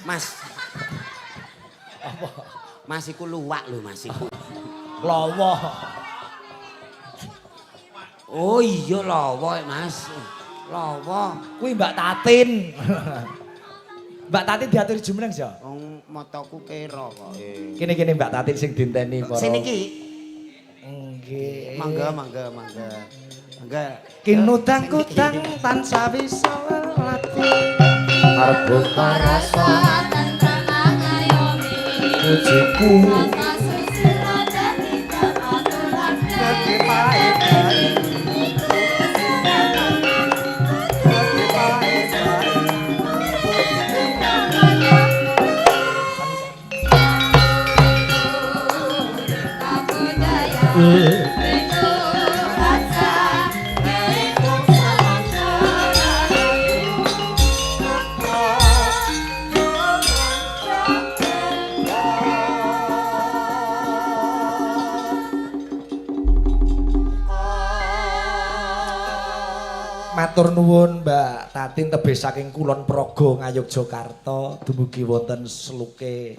Mas. Apa? Mas, iku luwak lho, Mas, iku. Lawa. Oh iya, lawa, Mas. Lawa. Kuwi Mbak Tatin. Mbak Tatin diaturi jumeneng ya? Wong mataku kera kok. Kene-kene Mbak Tatin sing dinteni para. Sing iki. Nggih. Mangga, mangga, mangga. Mangga. Kinudang kudang tansah wisa lati. Arep Rasa tentrem ngayomi. pujiku. Rasa susila dadi aturan. Dadi pahit. Iku Dadi pahit. Kabudaya iku rasa iku samangsa. Matur nuwun Mbak Tatin tebih saking Kulon Progo Ngayogyakarta dumugi wonten Sluke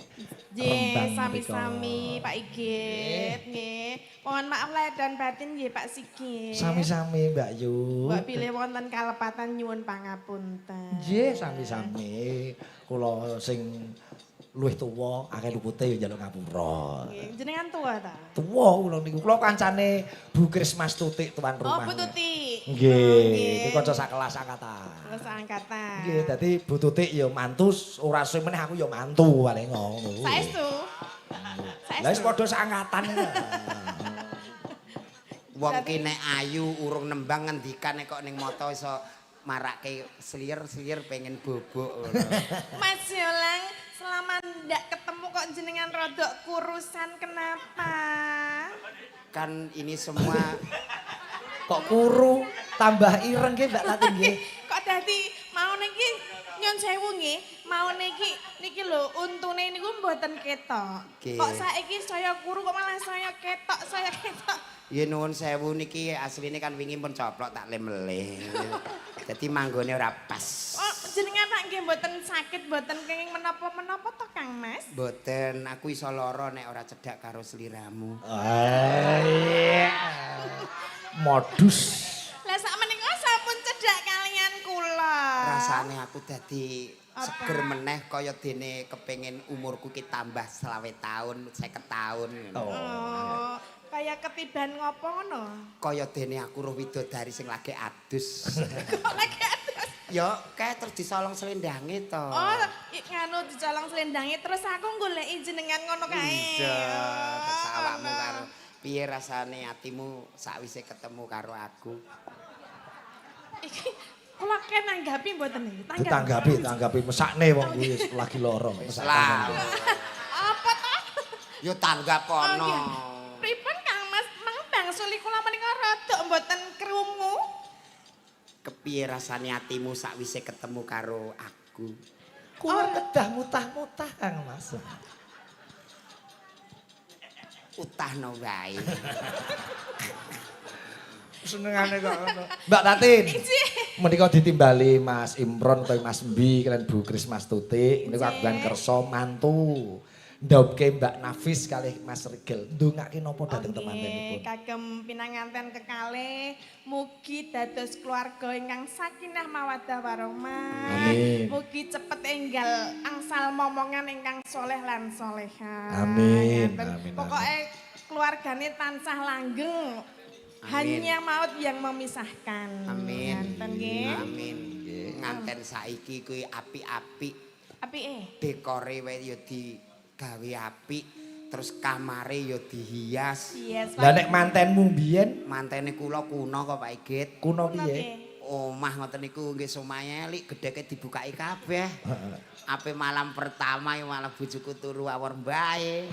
Nggih, Rembang sami-sami mriku. Pak Igit, nggih. Mohon maaf lahir dan batin nggih, Pak Sigit. Sami-sami, Mbak Yu. Mbok bilih wonten kalepatan, nyuwun pangapunten. Nggih, sami-sami. Kula sing luwih tuwa akeh lupute ya njaluk ngapura. Nggih, jenengan tuwa ta? Tuwa kula niku. Kula kancane Bu Krismas Tutik tuan Oh, rumah. Bu Tuti. Nggih, Oh, iki kanca sakelas angkatan. Kelas angkatan. Nggih, dadi Bu Tutik ya mantu, ora suwe meneh aku ya mantu paling ngono. Saestu. Lah wis padha saangkatan. Wong ki nek ayu urung nembang ngendikan nek kok ning mata iso marake sliyer-sliyer pengen bobok ngono. Mas Yolang, selama ndak ketemu kok jenengan rodok kurusan, kenapa? Kan ini semua Kok kuru tambah ireng nggih, Mbak Tatin, nggih. Kok dadi mau niki, nyun sewu nggih, mau niki niki lho untune niku mboten ketok. Nggih. Kok saiki saya kuru kok malah saya ketok, saya ketok. Ya nuwun sewu, niki asline kan wingi pun coplok tak lem-lem. Dadi manggone ora pas. Oh, jenengan tak nggih mboten sakit, mboten kenging menapa-menapa to, Kang Mas? Mboten, aku iso lara nek ora cedhak karo sliramu. Ah, iya. Modus. Lah sak menika sampun cedhak kalian kula. Rasane aku dadi Apa? seger meneh kaya dene kepengin umurku ki tambah 25 tahun, 50 tahun ngono. Oh. Oh, kaya ketiban ngopo ngono? Kaya dene aku roh widodari sing lagi adus. Kok lagi adus? Ya, kae terus disolong selendange to. Oh, nganu dicolong selendange terus aku goleki jenengan ngono kae. Iya, terus Oh, awakmu ngono. karo piye rasane atimu sakwise ketemu karo aku? Iki kula ken nanggapi mboten iki? Tanggap. Ditanggapi, tanggapi mesakne wong kuwi wis lagi lara. Mesakne. Lah, Apa to? yo tanggap Oh, kono. iya. Pripun, Kang Mas? Mang bangsuli kula menika rada mboten krungu. Kepiye rasane atimu sakwise ketemu karo aku? Kula kedah mutah-mutah, Kang Mas. Utahno wae. Senengane kok ngono. Mbak Tatin. Menika ditimbali Mas Imron utawi Mas Mbi kalian Bu Krismas Tutik menika kagungan kersa mantu. Ndaupke Mbak Nafis kalih Mas Rigel. Ndongake napa dhateng Oh, nggih, temantenipun? kagem pinanganten kekalih, mugi dados keluarga ingkang sakinah mawaddah warahmah. Amin. Mugi cepet enggal angsal momongan ingkang soleh lan solehah. Amin, Ngaten. amin, Pokoke keluargane tansah langgeng. Amin. Hanya maut yang memisahkan. Amin. Ngaten nggih. Amin. Nganten saiki kuwi apik-apik, Apike. Dekore wae ya digawe apik, terus kamare ya dihias. Yes, Lah nek mantenmu mbiyen Mantene kula kuno kok, Pak Igit. kuno piye? Omah ngoten niku nggih omahe elik, gedheke dibukaki kabeh. Ape malam pertama ya malah bojoku turu awor mbae.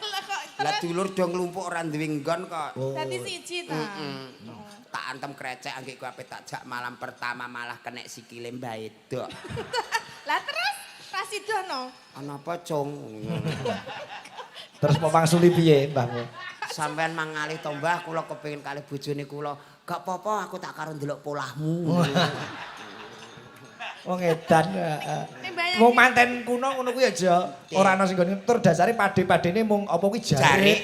Lah kok Lah dulur do nglumpuk ora duwe nggon kok. Oh. dadi siji ta? Heeh. Tak antem krecek anggekku ape tak jak malam pertama malah kenek sikile mbae dok. Lah terus rasidono. Ana apa, Cung? Terus pewangsuli piye mbahmu? Sampean mangalih to, Mbah, kula kepengin kalih bojone kula. Gak apa-apa, aku tak karo ndelok polahmu. Wong edan. Heeh. Mbayangke. Wong manten kuno ngono kuwi aja. Ora ana sing nggone tur dasare pade-padene mung apa kuwi jarik. Jarik.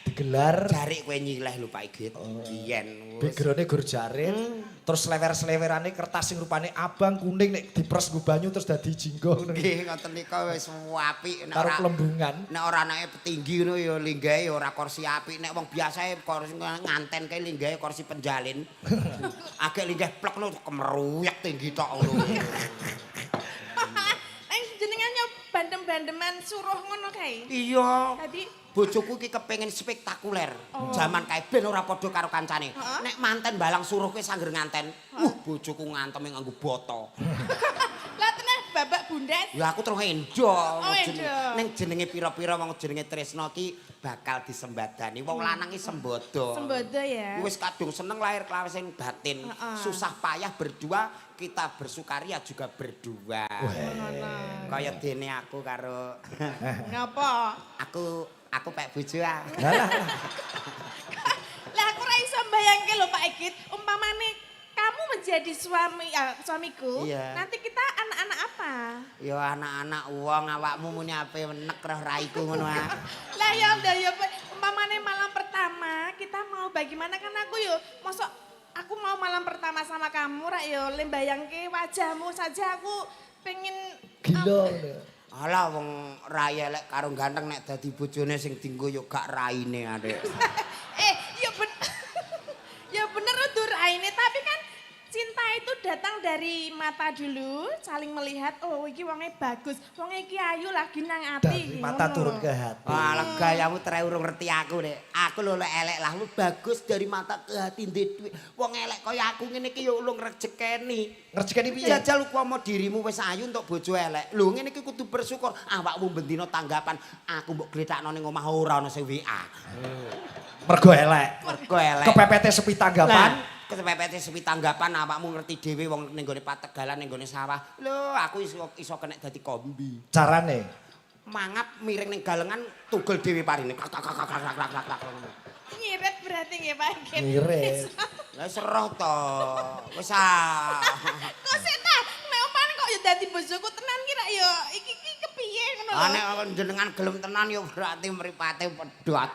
Digelar. Jarik kowe nyileh lho Pak Igit. Biyen wis. Background-e gur jarit. Terus selewer-selewerane kertas sing rupane abang kuning nek dipres nggo banyu terus dadi jinggo ngono. Nggih ngoten nika wis apik nek Karo ora plembungan. nek ora anake petinggi ngono ya linggahe ya ora kursi apik, nek wong biasae kursi nganten kae linggahe kursi penjalin. Agek linggih plek ngono kemeruyak tinggi tok ngono. Eh jenengan yo bandem-bandeman suruh ngono kae. Iya. Tadi Bojoku iki kepengin spektakuler. Jaman kae ben ora padha karo kancane. Heeh. Nek manten balang suruh kowe sangger nganten. Bojoku nganteme nganggo boto. Lah tenan babak bundas. Ya aku terus endo. Oh, endo. Ning jenenge pira-pira wong jenenge Tresno ki bakal disembadani. Wong lanang ki sembodo. Sembodo ya. Wis kadung seneng lahir kelawan batin. Heeh. Susah payah berdua, kita bersukaria juga berdua. Kaya dene aku karo Ngapa? aku pek bojo ah. Lah lah. Lah aku ora iso mbayangke lho Pak Egit, umpamane kamu menjadi suami suamiku, Iya. nanti kita anak-anak apa? Ya anak-anak wong awakmu muni ape nek roh raiku ngono ah. Lah ya udah ya umpamane malam pertama kita mau bagaimana kan aku yo mosok aku mau malam pertama sama kamu rak yo le mbayangke wajahmu saja aku pengen Gila ngono. Alah wong rai elek karo ganteng nek dadi bojone sing dinggo yo gak raine adek. Ya ya bener udah raine tapi kan cinta itu datang dari mata dulu, saling melihat, oh iki wonge bagus, wonge iki ayu lagi nang ati. Dari mata ngono. turun ke hati. Alah gayamu tere urung ngerti aku nek. Aku lho lek elek lah lu bagus dari mata ke hati ndek dhuwit. Wong elek kaya aku ngene iki yo ulung rejekeni. Ngrejekeni piye? Jajal upama dirimu wis ayu entuk bojo elek. Lho ngene iki kudu bersyukur. Awakmu bendina tanggapan aku mbok gletakno ning omah ora ana sing WA. Mergo elek. Mergo elek. Kepepete sepi tanggapan. Nah, kepepete sepi tanggapan awakmu ngerti dhewe wong ning gone pategalan ning gone sawah. Lho aku iso kenek dadi kombi. Carane Mangap miring ning galengan tugel dhewe parine. Kak kak kak kak kak kak kak. Ngirit berarti nggih Pak Egit. ngirit. Lah seroh to. Wis ah. Kok sik ta? Nek umpamane kok ya dadi bojoku tenan ki rak ya iki ki kepiye ngono lho. Ah nek jenengan gelem tenan ya berarti mripate pedhot.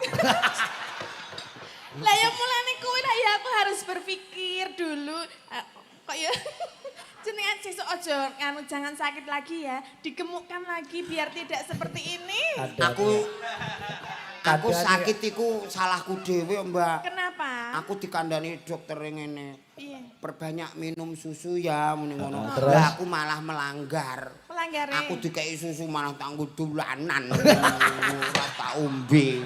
Lah ya mulane kuwi lah ya aku harus berpikir dulu. Kok ya jenengan sesuk aja nganu jangan sakit lagi ya, digemukkan lagi biar tidak seperti ini. Ada. Aku Kandhane. sakit iku salahku dhewe, Mbak. Kenapa? Aku dikandani dokter ngene. Iya. Perbanyak minum susu ya muni ngono. Heeh, terus? Lah aku malah melanggar. Melanggare. Aku dikeki susu malah tak nggo dolanan. Ora tak ombe.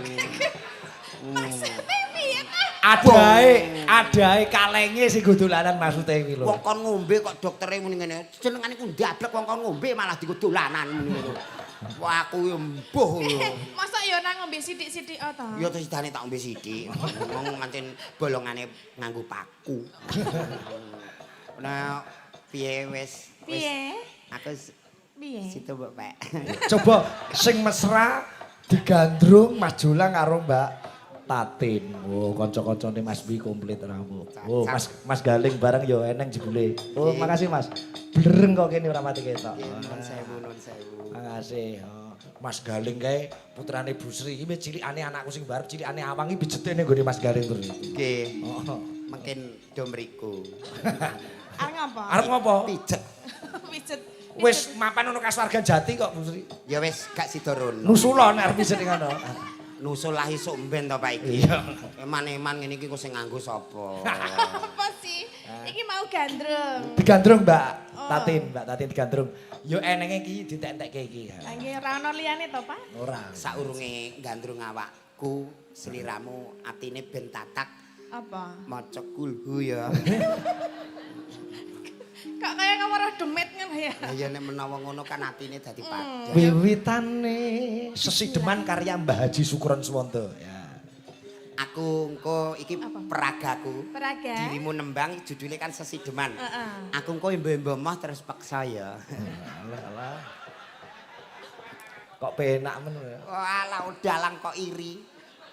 Maksudnya piye ta? Adae kalenge sing nggo dolanan maksude kuwi lho. Wong kon ngombe kok doktere muni ngene. Jenengane ku ndablek wong kon ngombe malah dienggo dolanan muni ngono. Wah aku yo mbuh yo. Masa ya ora ngombe sithik-sithik oh to? Ya terus sidane tak ombe sithik. Wong ngancen bolongane nganggo paku. Nah, piye wis? Wis. Piye? Aku Piye? situ mbok pek. Coba sing mesra digandrung Mas Jolang karo Mbak Tatin. Oh, kanca-kancane Mas Bi komplit rawuh. Oh, Mas Mas Galing bareng yo eneng jebule. Oh, makasih Mas. Blereng kok kene ora pati ketok. Nuwun sewu, nuwun sewu. Makasih. Oh, Mas Galing kae putrane Bu Sri iki cilikane anakku sing barep cilikane Awang iki bijete ning nggone Mas Galing terus. Nggih. Oh. Mungkin do mriku. Arep ngopo? Arep ngopo? Pijet. Pijet. Wis mapan ono kasuwargan jati kok Bu Sri. Ya wis gak sida rono. Nusula nek arep pijet ning ngono. Nusul lah isuk mben to Pak iki. Iya. Eman-eman ngene iki kok sing nganggo sapa? Apa sih? Iki mau gandrung. Digandrung Mbak Oh. Tatin, Mbak Tatin digandrung. Yo enenge iki ditentekke iki. Lah nggih ora ono liyane to, Pak? Ora. Saurunge gandrung awakku, sliramu atine ben tatak Apa? maca kulhu ya. Kok kaya kaweruh demit ngono ya? Lah ya nek menawa ngono kan atine dadi padha. Wiwitane sesideman karya Mbah Haji Sukron Suwondo ya. Aku engko iki Apa? peragaku. Peraga. Dirimu nembang judulnya kan sesideman. Heeh. Aku engko embo-embo moh terus paksa ya. Alah alah. Kok penak men ya. Walah dalang kok iri.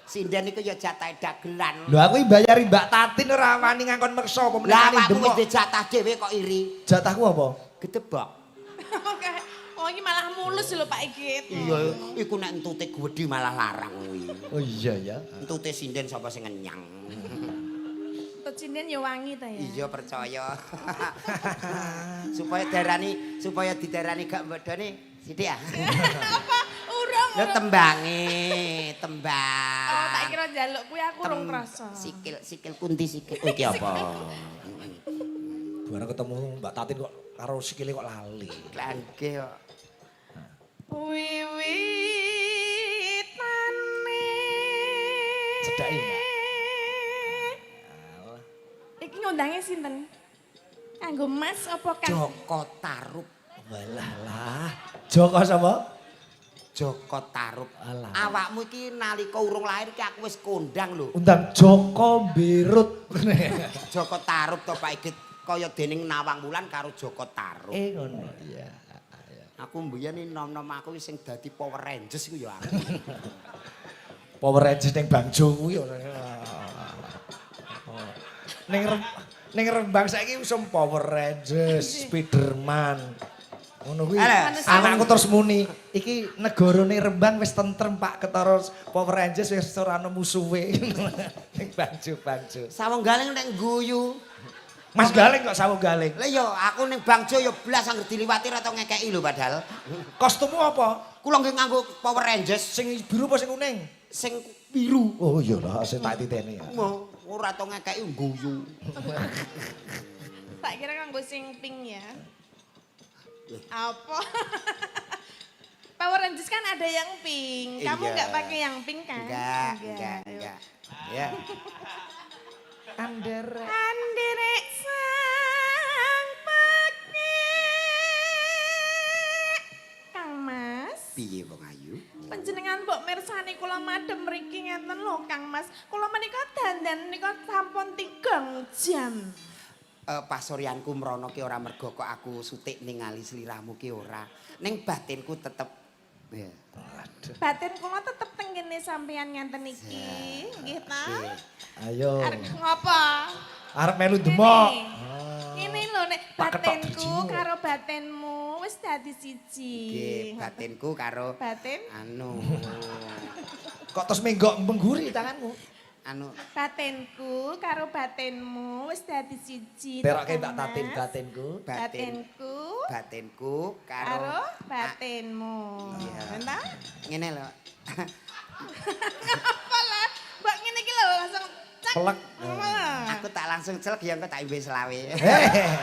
Sinden iku ya jatahe dagelan. Lho aku iki bayari Mbak Tatin ora wani ngangkon meksa apa meneh Lah wani awakmu wis demok. duwe jatah dhewe kok iri. Jatahku apa? Gedebok. Oke. iki malah mulus lho Pak Igit. Iya, iku nek entute gedhi malah larang kuwi. Oh iya ya. Entute sinden sapa sing ngenyang. Entut sinden ya wangi ta ya. Iya percaya. Supaya didarani gak mbodone sithik ah. Apa? Urung. Lho Urung. tembange, tembang. Oh, tak kira njaluk kuwi aku urung krasa. Sikil, sikil kunti sikil. Oh, iki apa? Bareng ketemu Mbak Tatin kok karo sikile kok lali. Langge kok. Wiwitane. Cedhaki, Mbak. Iki ngundange sinten? Kanggo Mas apa Kang? Joko Tarub. Walah lah. Joko sapa? Joko Tarub. Alah. Awakmu iki nalika urung lahir iki aku wis kondang lho. Undang Joko Birut. Joko Tarub to Pak Igit kaya dening Nawang Wulan karo Joko Tarub. Eh ngono. Iya. Aku mbiyen iki nom-nom aku sing dadi Power Rangers iku ya aku. Power Rangers ning Bangjo kuwi ora. Oh. Ning Rembang saiki usum Power Rangers, Spiderman. Ngono kuwi. Alah. Anakku terus muni, iki negarane Rembang wis tentrem Pak, ketara Power Rangers wis ora ana musuhe. Ning Bangjo-Bangjo. Sawung Galing nek guyu. Mas Galing kok Sawung Galing. Lah ya aku ning Bangjo ya blas angger diliwati ra tau ngekeki lho padahal. Kostummu apa? Kula nggih nganggo Power Rangers Sing biru apa sing kuning? Sing biru. Oh iya lah, sing tak titeni ya. Mo, ora tau ngekeki guyu. Tak kira kanggo sing pink ya. Apa? Power Rangers kan ada yang pink. Kamu Iya. nggak pakai yang pink kan? Enggak, enggak, enggak. Ya. Andere. Anderek sang pekik. Kang Mas, Piye wong ayu? Panjenengan mbok mirsani kula madhem mriki ngeten lho Kang Mas. Kula menika dandan menika sampun 3 jam. Pasuryanku mrono ki ora mergo kok aku sutik ningali sliramu ki ora. Ning batinku tetep ya. Aduh. Batin kula tetep teng kene sampean ngenten iki. Nggih ta? Ayo. Arep ngopo? Arep melu demok. Ngene lho nek Tak ketok batinku drijimu. karo batinmu wis dadi siji. Nggih, batinku karo Batin anu Kok terus menggok mengguri tanganmu? Anu batinku karo batinmu wis dadi siji. Teroke to, Mbak Tatin Mas. batinku. Batin Batinku batinku karo karo batinmu. Iya. Entah? Ngene lho. Apa lah? Mbak ngene iki lho langsung cak. Plek. Apa? Aku tak langsung celek ya engko tak imbe selawe. Heh.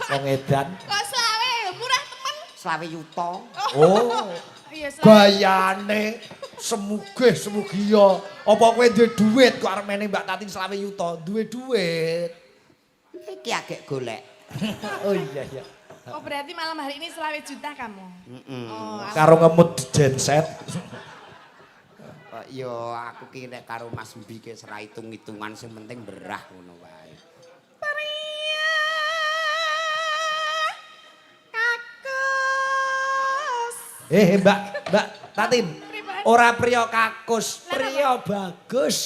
Wong edan. Kok selawe murah temen. Selawe yuta. Oh. Iya selawe. Gayane semugih semugiya. Apa kowe duwe duit kok arep mene Mbak Tatin selawe yuta? Duwe duit. Iki agek golek. Oh iya iya. Oh berarti malam hari ini selawe juta kamu? Heeh. Oh, Karo ngemut genset. Yo aku ki nek karo Mas Mbi ki ora hitung-hitungan sing penting berah ngono wae. Pria kakus. Eh Mbak, Mbak Tatin. Pripun? Ora priya kakus, Lah, priya bagus.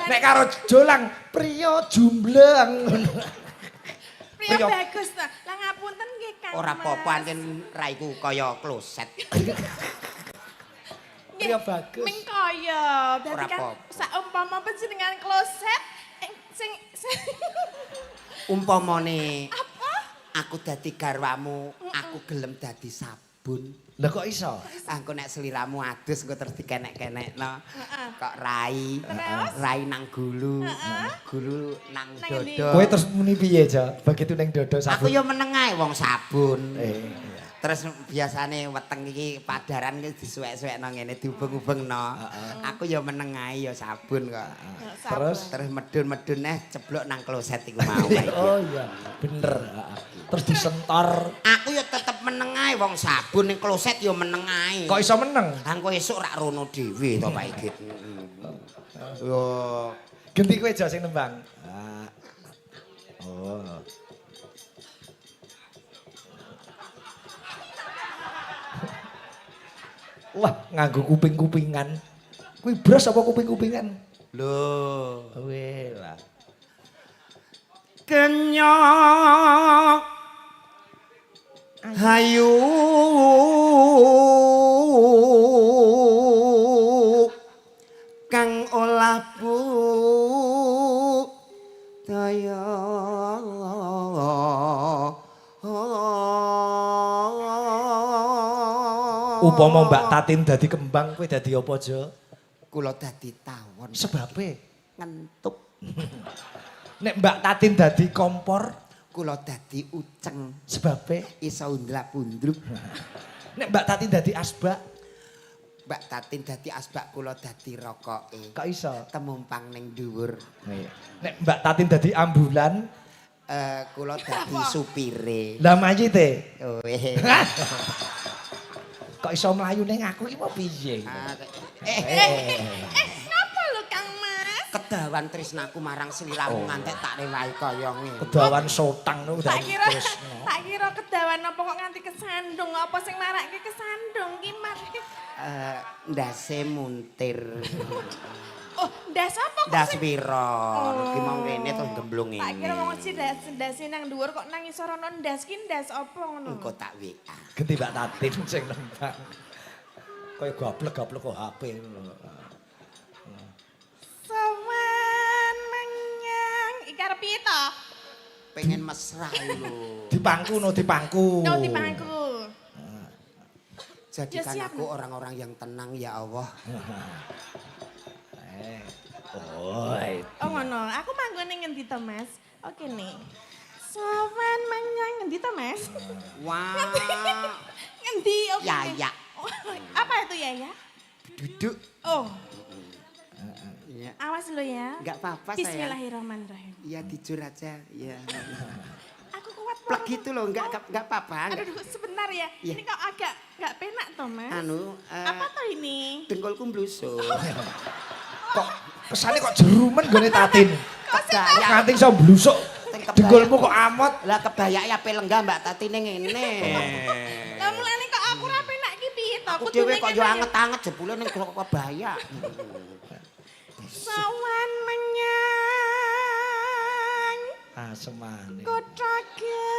Nek karo jolang, priya jumbleng. Pria Priya- bagus ta. Lah ngapunten nggih Kang. Ora Mas. apa-apa anjen raiku kaya kloset. Nggih, Priya bagus. Ming kaya. Dadi Ora kan apa-apa. saumpama panjenengan kloset ing sing sing- Umpamane apa? Aku dadi garwamu, aku gelem dadi sabun. Lah kok iso? Engko nek seliramu adus engko terus dikenek-kenekno. Kok rai, Terus? Rai nang gulu, gulu nang Nang endi? dodo. Kowe terus muni piye, Jo? Begitu ning dodo Aku sabun. yo meneng ae wong sabun. Eh, iya. Terus biasane weteng iki padaran iki disuwek-suwekno ngene diubeng-ubengno. Aku yo meneng ae yo sabun kok. Terus? Terus medun-medun neh ceblok nang kloset iku mau. Kae. Oh iya, bener. Heeh. Terus disentor. Aku yo tetep meneng ae wong sabun ning kloset yo meneng ae. Kok iso meneng? Engko esuk rak rono dhewe to Pak Igit. Yo Genti kowe Jo sing nembang. Ah. Oh. Wah, nganggo kuping-kupingan. Kuwi bros apa kuping-kupingan? Lho. Weh lah. Kenyok Hayu kang olah budaya. Upama Mbak Tatin dadi kembang kowe dadi apa, Jo? Kula dadi tawon. Sebabe ngentuk. Nek Mbak Tatin dadi kompor, kula dadi uceng. Sebabe iso undlap-undlup. Nek Mbak Tatin dadi asbak, Mbak Tatin dadi asbak kula dadi rokoke. Kok iso? Temumpang ning dhuwur. Nek Mbak Tatin dadi ambulan, kula dadi supire. Lah mayite. Weh. Kok iso mlayu ning aku iki mau piye? Ngapa lho Kang Mas? Kedawan tresnaku marang sliramu ngantek tak rewahi kaya ngene. Kedawan sotang niku Tak dadi kira tresna. tak kira kedawan apa kok nganti kesandung, apa sing marake kesandung ki Mas? Ndase muntir. Oh, ndas apa kok? Ndas pira? Ki mau rene terus gemblung Tak kira ngene. wong ndase nang dhuwur kok nang isor ana ndas ki ndas apa ngono. Engko tak WA. Genti Mbak Tatin sing nembang. Kaya gablek-gablek kok HP ngono lho. Sowan menyang iki arep piye to? Pengen mesra lho. Dipangku no, dipangku. No dipangku. Jadikan Ya, siap. aku orang-orang yang tenang ya Allah. Oh, Oh ngono, aku manggon ning ngendi to, Mas? Oke nih. Sowan menyang ngendi to, Mas? Wah. Ngendi? Oke. Yaya. Oh, apa itu yaya? Duduk. Oh, Ya. awas lo ya. Enggak apa-apa saya. Bismillahirrahmanirrahim. Iya tidur aja. Iya. Aku kuat Plek banget. gitu loh, enggak apa-apa. Aduh, aduh, sebentar ya. Iya. Ini kok agak enggak penak toh, Mas? Anu, Apa toh ini? Dengkulku mblusuk. Kok kesane kok jerumen gone Tatin. Kok sih Kebaya. Nganti iso blusuk. Sing kebaya. Dengkulmu kok amot. Lah kebayake ape lenggah Mbak Tatine ngene. Lah mulane kok aku ora penak iki piye to? Aku dhewe Kudune kok yo ngene ya. anget-anget jebule ning kok kebaya. Sawan menyang Asemane. kutha gedhe.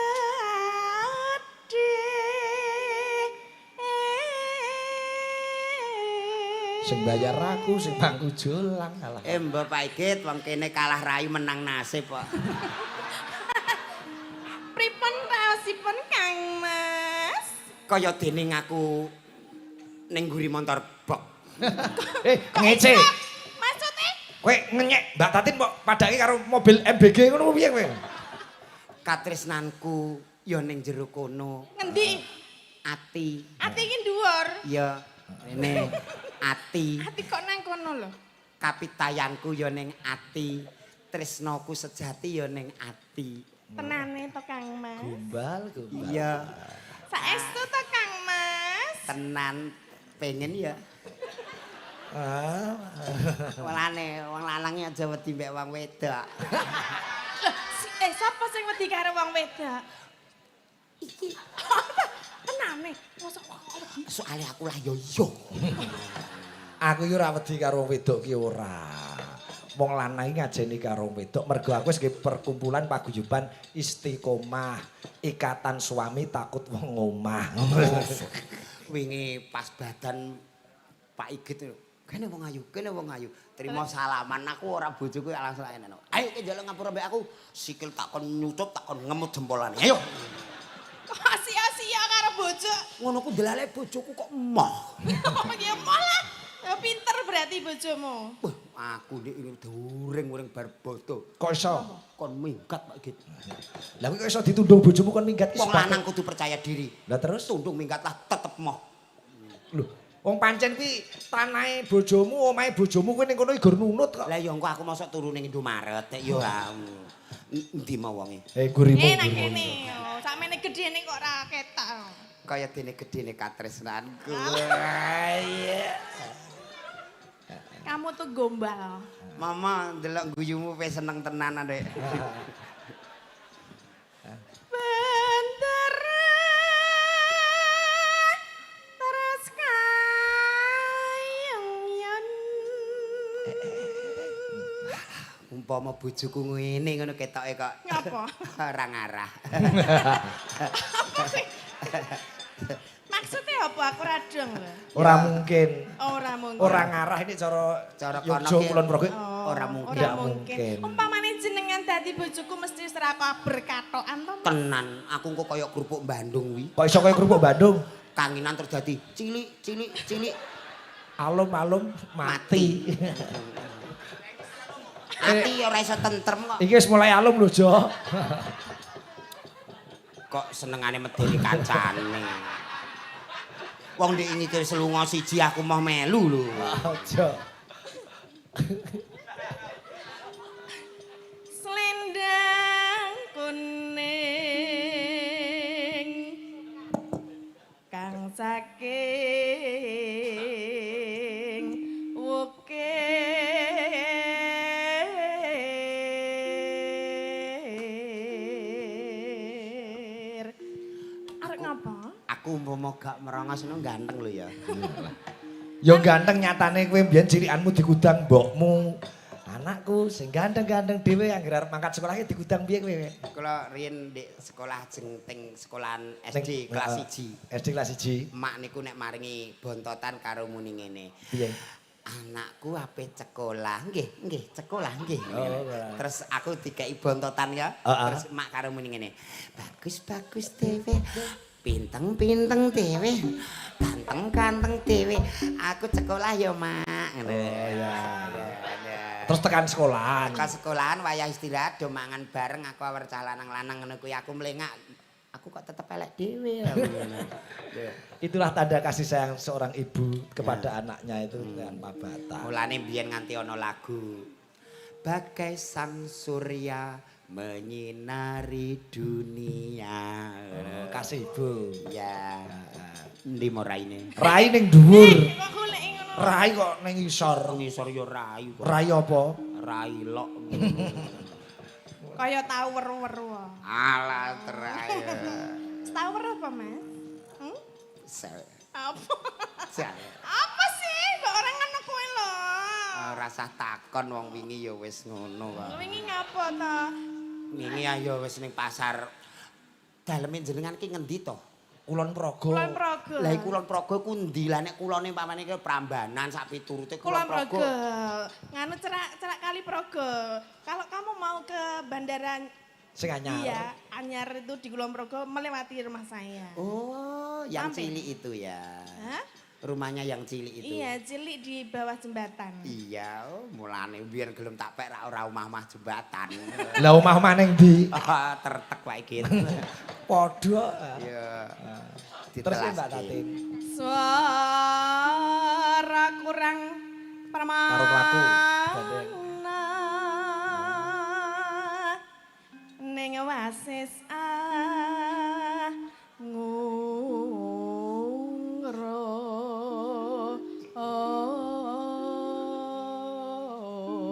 Sing bayar aku, sing pangku jolang alah. Mbok Pak Igit wong kene kalah rayu menang nasib kok. Pripun raosipun Kang Mas? Kaya dene ngaku ning ngguri montor bok. Ngece. Maksudnya Kowe ngenyek Mbak Tatin kok padake karo mobil MBG ngono piye kowe? Katresnanku ya ning jero kono. ngendi? Ati. Ati iki dhuwur. Ya rene ati. Ati kok nang kono lho. Kapitayanku ya ning ati. Tresnaku sejati ya ning ati. Tenane to Kang Mas. Gombal, gombal. Iya, Saestu to Kang Mas. tenan pengen ya. Ah. Walane wong lanang aja wedi mbek wong wedok. Loh, sapa sing wedi karo wong wedok? Iki Tenane, mosok kok wedi. soalnya aku lah yo yo. Aku iki ora wedi karo wong wedok ki ora. Wong lanang iki ngajeni karo wong wedok mergo aku wis nggih perkumpulan paguyuban istiqomah, ikatan suami takut wong omah. Wingi pas badan Pak Igit lho. Kene wong ayu, kene wong ayu. Terima salaman aku ora bojoku langsung enak. Ayo ki njaluk ngapura mbek aku. Sikil tak kon nyucup, tak kon ngemut jempolane. Ayo. Kok sia-sia karo bojo? Ngono ku delale bojoku kok emoh. Ya malah ya pinter berarti bojomu. Wah, aku ndek ini uring-uring bar bodo. Kok iso? Kon minggat Pak Igit. Lah kok iso ditundung bojomu kon minggat ki Wong lanang kudu percaya diri. Lah terus? Tundung minggat lah tetep moh. Lho, wong pancen kuwi tanahe bojomu, omahe bojomu kuwi ning kono gur nunut kok. Lah ya engko aku mosok turu ning Indomaret nek yo endi mau wonge. Gurimu. Nang kene. Oh, sakmene gedene kok ora ketok. Kaya dene gedene katresnanku. Kamu tuh gombal. Mama ndelok guyumu wis seneng tenan Ndek. Bendera terus kayung yun. Umpama bojoku ngene ngono ketoke kok. Ngapa? Ora ngarah. Apa kuwi? Maksudnya apa aku radong lho? Ora mungkin. Ora mungkin. Ora ngarah ini cara Cara kono Yogyo ki- Kulon Progo. Oh, Ora mungkin. Ora Nggak mungkin. mungkin. Umpamane jenengan dadi bojoku mesti wis ora berkatokan to. Mas? Tenan, aku engko kaya kerupuk Bandung wi. Kok iso kaya kerupuk Bandung? Kanginan terus dadi cilik cilik cilik Alum-alum mati. Ati ora iso tentrem kok. Iki wis mulai alum lho, Jo. Kok senengane medeni kancane. Wong ndek iki wis lunga siji aku mau melu lho. Aja. Selendang kuning kang saking wukir. Arek ngapa? Aku umpama gak merongos ngono ganteng lho ya. Ya ganteng nyatane kowe mbiyen cilikanmu digudang mbokmu. Anakku sing ganteng-ganteng dhewe anggere arep mangkat sekolah ki digudang piye kowe? Kula riyen ndek sekolah jeng teng sekolahan SD kelas 1. SD kelas 1. Mak niku nek maringi bontotan karo muni ngene. Piye? Anakku ape sekolah, nggih, nggih, sekolah nggih. Oh, ora. Terus aku dikei bontotan ya. Heeh. Terus mak karo muni ngene. Bagus-bagus dhewe. Pinteng-pinteng dhewe. Ganteng-ganteng dhewe. Aku sekolah ya, Mak. Ngono. Oh iya. Terus tekan sekolahan. Tekan sekolahan wayah istirahat do mangan bareng aku awar cah lanang-lanang ngono kuwi aku mlengak. Aku kok tetep elek dhewe aku ngono. Itulah tanda kasih sayang seorang ibu kepada anaknya itu tanpa batas. Mulane biyen nganti ana lagu Bagai sang surya menyinari dunia. Oh, kasih ibu. Ya. Endi mo raine? Rai ning dhuwur. Kok goleki ngono? Rai kok ning isor. Ngisor yo rai kok. Rai apa? Rai lok. Kaya tau weru-weru. Alah terai. Tau weru apa, Mas? Hmm? Apa? Apa sih? Kok orang ngono kowe lho. Ora usah takon wong wingi ya wis ngono kok. Wingi ngapa to? Wingi ayo wis ning pasar. Daleme jenengan ki ngendi to? Kulon Progo. Kulon Progo. Lah iku Kulon Progo ku ndi? Lah nek kulone umpamane ki Prambanan sak piturute Kulon Progo. Nganu cerak-cerak kali Progo. Kalau kamu mau ke bandara Sing anyar. Iya, Anyar itu di Kulon Progo melewati rumah saya. Oh, yang Sampai. cilik itu ya. Hah? Rumahnya yang cilik itu. Iya, cilik di bawah jembatan. Iya, oh, mulane biyen gelem tak pek ra ora omah-omah jembatan. Lah omah-omah ning ndi? Ah, tertek wae gitu. Padha. Iya. Terus ya, Mbak Tatin. Suara kurang permana. Karo mlaku, gandeng. Ning wasis ngungro.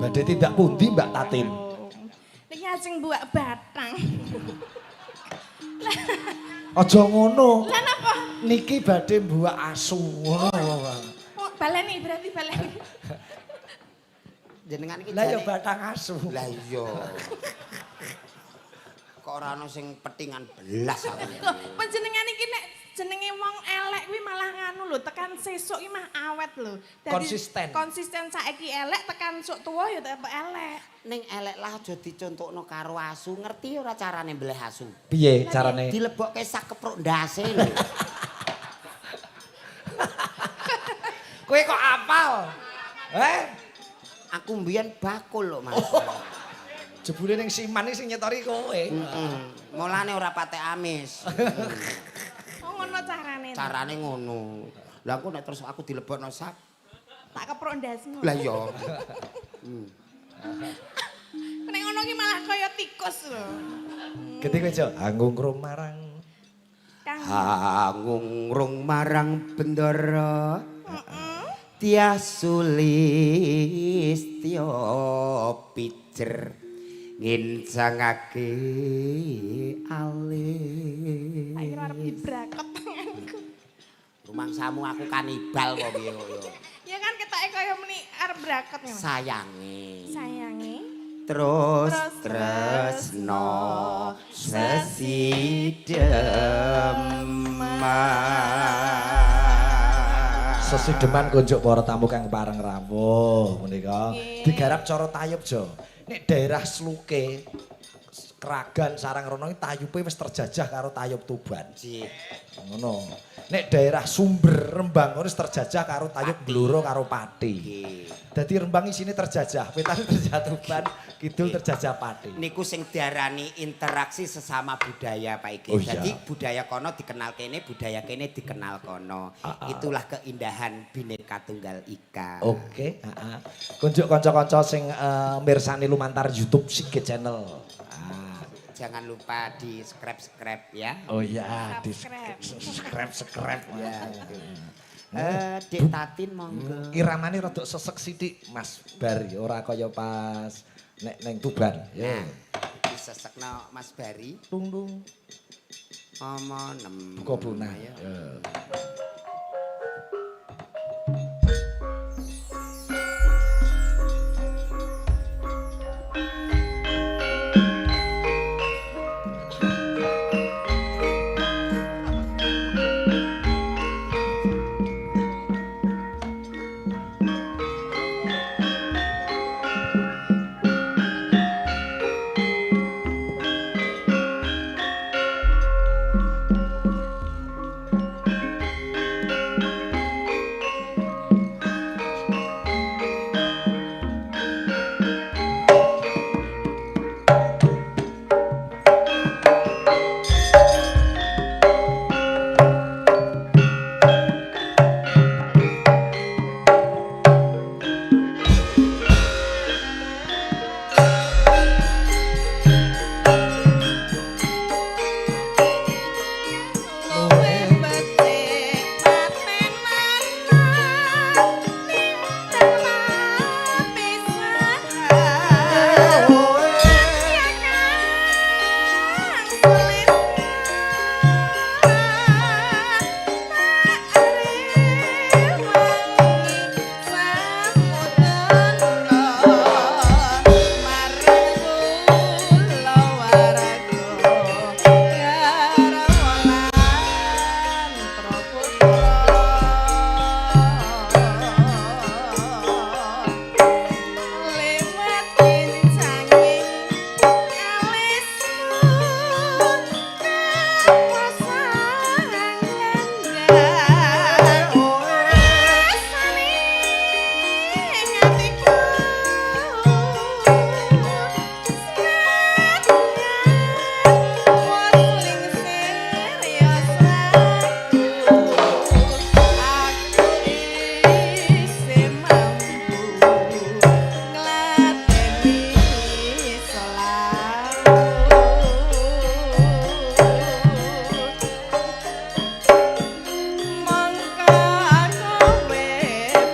Badhe tindak pundi Mbak Tatin? Niki ajeng buak batang. Aja ngono. Lah napa? Niki badhe mbuak asu. Ngono. Oh, baleni berarti baleni. Jenengan iki Lah ya jane- batang asu. Lah iya. Kok ora ana sing petingan belas aku. Loh, panjenengan iki nek jenenge wong elek kuwi malah nganu lho, tekan sesuk iki mah awet lho. Dadi Konsisten. Konsisten saiki elek tekan sok tuwa ya tetep elek. Ning elek lah aja dicontokno karo asu, ngerti ora carane mbeleh asu? Piye carane? Dilebokke sak kepruk ndase lho. Kowe kok apal? Eh? Aku mbiyen bakul lho, Mas. Jebule ning Siman iki sing nyetori kowe. Heeh. Mulane ora patek amis. Oh ngono carane. Carane ngono. Lah aku nek terus aku dilebokno sak, Tak keprok ndasmu. lah iya. Nek ngono ki malah kaya tikus lho. Gede kowe, Jo. Anggung marang Kang. Hangungrung marang bendara. Heeh. Tias sulistya pijer ngincangake alis. Tak kira arep dibrakot tanganku. Rumangsamu aku kanibal kok piye kok ya. Ya kan ketoke kaya meni arep brakot ya. Mas. Sayange. Sayange. Terus tresno sesideman. Sesideman kunjuk para tamu kang pareng rawuh menika digarap cara tayub jo. Nek daerah Sluke Kragan Sarang Rono iki tayupe wis terjajah karo tayub Tuban. Nggih. Ngono. Nek daerah Sumber Rembang ngono wis terjajah karo tayub Blora karo Pati. Nggih. Dadi Rembang isine terjajah, wetan terjajah Tuban, kidul terjajah Pati. Niku sing diarani interaksi sesama budaya Pak Iki. Oh, iya. Jadi budaya kono dikenal kene, budaya kene dikenal kono. Itulah keindahan Bhinneka Tunggal Ika. Oke, heeh. Kunjuk kanca-kanca sing mirsani lumantar YouTube Sigit Channel. Ah. Jangan lupa di subscribe-subscribe ya. Oh iya, di Subscribe. subscribe subscribe ya. Dek Tatin monggo. Iramane rada sesek sithik Mas Bari, ora kaya pas nek neng Tuban. Ya. Nah, disesekno Mas Bari. Dung dung. Omo nem. Buka bunah. Ayo. Ya. Luwih becik patenan ning pisahan. Ya kang sulit tak rewangi samudana marang kula warga garwa lan praputra lewat kincanging alismu kawasang landang rasane atiku senadyan wis lingsir ya aku isih mampu ngladeni selaku. Mongko kowe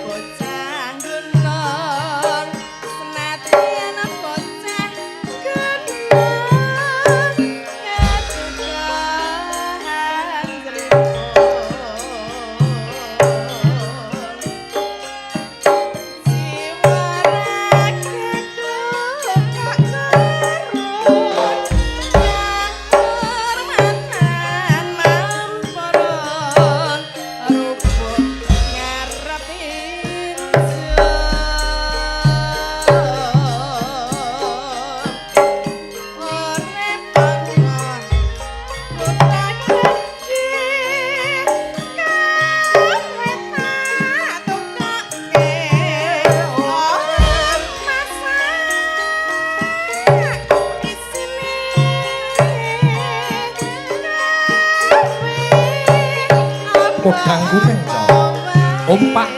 bocah gunung, senadyan bocah gunung, kaduduhan jripun. Jiwa ragaku kok turun, kahormatan mampurun, rupuk ngarep ingsun. Urip ana kutha gedhe, kowe tak tukokke. Ora masak isine kowe Podang kuning, Cok. Ompak.